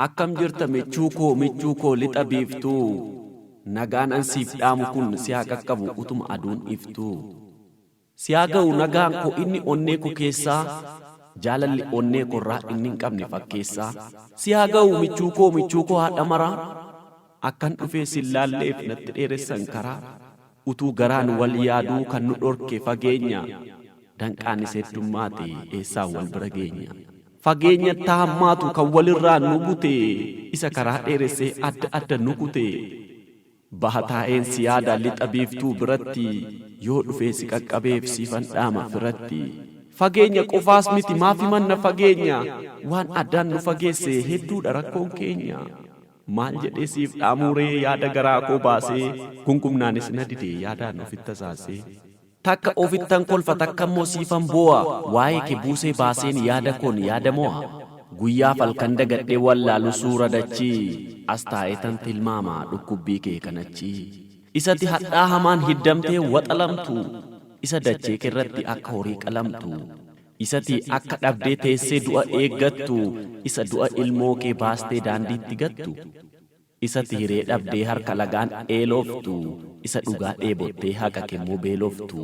Akkam jirta michuu koo, michuu koo lixa biiftuu? Nagaan an siif dhaamu kun si haa qaqqabu utuma aduun iftuu. Si haa ga'u nagaan koo inni onnee koo keessaa, jaalalli onnee koorraa inni hin qabne fakkeessaa. Si haa ga'u michuu koo, michuu koo haadha maraa. Akkan dhufee sin laalleef natti dheeressan karaa. Utuu garaan wal yaaduu kan nu dhorke fageenya. Danqaanis heddummaate eessaan wal bira geenya? Fageenyatti hammaatu kan walirraa nu bute, isa karaa dheeressee adda adda nu kute. Baha taa'een si yaada lixa biiftuu biratti, yoo dhufee si qaqqabeef siifan dhaama firatti. Fageenya qofaas miti, maaf himanna fageenya? Waan addaan nu fageesse hedduudha rakkoon keenya. Maal jedhee siif dhaamuuree yaada garaa koo baasee? Gungumnaanis na dide yaadaan ofitti tasaasee. Takka ofittan kolfa, takka immoo siifan boo'a, waa'ee kee buusee baaseen yaada koon yaada mo'a. Guyyaaf halkan dagadhee wallaalu suura dachii, as taa'eetan tilmaama dhukkubbii kee kanachii. Isati hadhaa hamaan hiddamtee waxalamtu, isa dachee keerratti akka horii qalamtu. Isati akka dhabdee teessee du'a eeggattu, isa du'a ilmoo kee baastee daandiitti gattu. Isati hiree dhabdee harka lagaan eeloftu, isa dhugaa dheebottee haqa kemmoo beeloftu.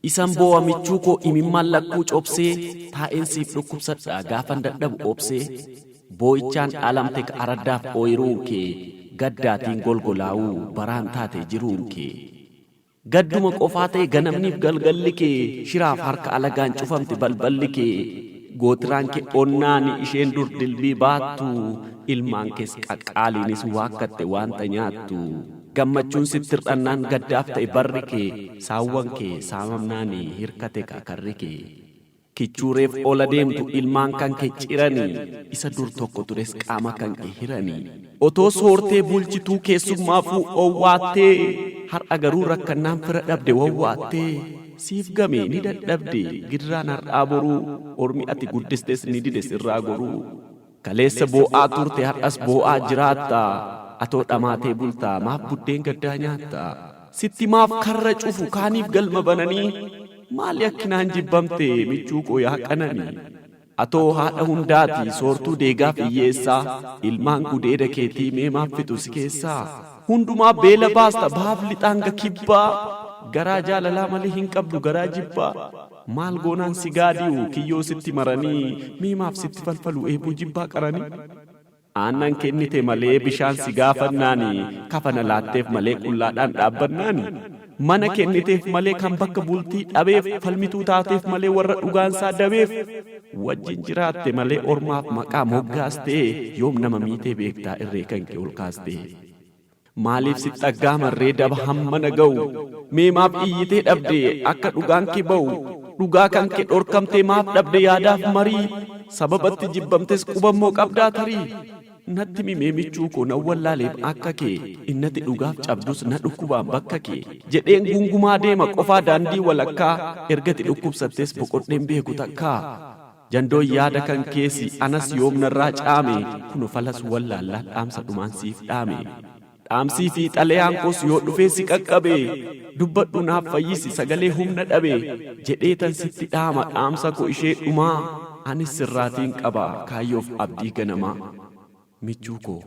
Isan boo'a michuu koo imimmaan lakkuu cobsee, taa'een siif dhukkubsadha gaafan dadhabu obsee. Boo'ichaan dhaalamte ka araddaaf ooyiruun kee, gaddaatiin golgolaa'uu baraan taate jiruun kee. Gadduma qofaa ta'e ganamniif galgalli kee, shiraaf harka alagaan cufamte balballi kee. Gootiraan kee onnaani isheen dur dilbii baattu, ilmaan kees qaqqaaliinis waakkatte waanta nyaattu. Gammachuun sitti hir'annaan gaddaaf ta'e barri kee, saawwan kee saamamnaani hirkate karri kee. Kichuu reef ola deemtu ilmaan kan kee ciranii, isa dur tokko tures qaama kan kee hiranii. Otoo soortee bulchituu keessummaafuu owwaattee, har'a garuu rakkannaan fira dhabde wawwaattee. Siif game ni dadhabde gidiraan har'aa boruu, ormi ati guddistes ni dide sirraa goruu. Kaleessa boo'aa turte har'as boo'aa jiraatta, atoo dhamaatee bultaa maaf buddeen gaddaa nyaatta? Sitti maaf karra cufu kaaniif galma bananii? Maali akkinaan jibbamte michuu koo yaa qananii? Atoo haadha hundaati soortuu deegaaf hiyyeessaa, ilmaan gudeeda keetii mee maaf fixu si keessaa? Hundumaa beela baasta bahaaf lixaanga kibbaa, garaa jaalalaa malee hin qabdu garaa jibbaa. Maal goonaan si gaadi'u kiyyoo sitti maranii, mee maaf sitti falfalu eeboo jibbaa qaranii? Aannan kennite malee bishaan si gaafannaani, kafana laatteef malee qullaadhaan dhaabbannaani. Mana kenniteef malee kan bakka bultii dhabeef, falmituu taateef malee warra dhugaansaa dabeef. Wajjin jiraatte malee ormaaf maqaa moggaastee, yoom nama miitee beektaa irree kan kee ol kaastee? Maaliif sitti aggaamarree daba hammana ga'u? Mee maaf iyyitee dhabde akka dhugaan kee ba'u? Dhugaa kan kee dhorkamtee maaf dhabde yaadaaf marii? Sababatti jibbamtes qubammoo qabdaa tarii? Natti mimee michuu koo nan wallaaleef akka kee, innati dhugaaf cabdus na dhukkubaan bakka kee. Jedheen gungumaa deema qofaa daandii walakkaa, ergati dhukkubsattes boqodheen beeku takkaa. Jandoon yaada kan keessi anas yoom narraa caame, kuno falas wallaallaan dhaamsa dhumaan siif dhaame. Dhaamsii fi xalayaan koos yoo dhufee si qaqqabe, dubbadhu naaf fayyisi sagalee humna dhabe, jedhee tan sitti dhaama dhaamsa koo ishee dhumaa, anis sirraatiin qaba kaayyoof abdii ganamaa. Michuu koo.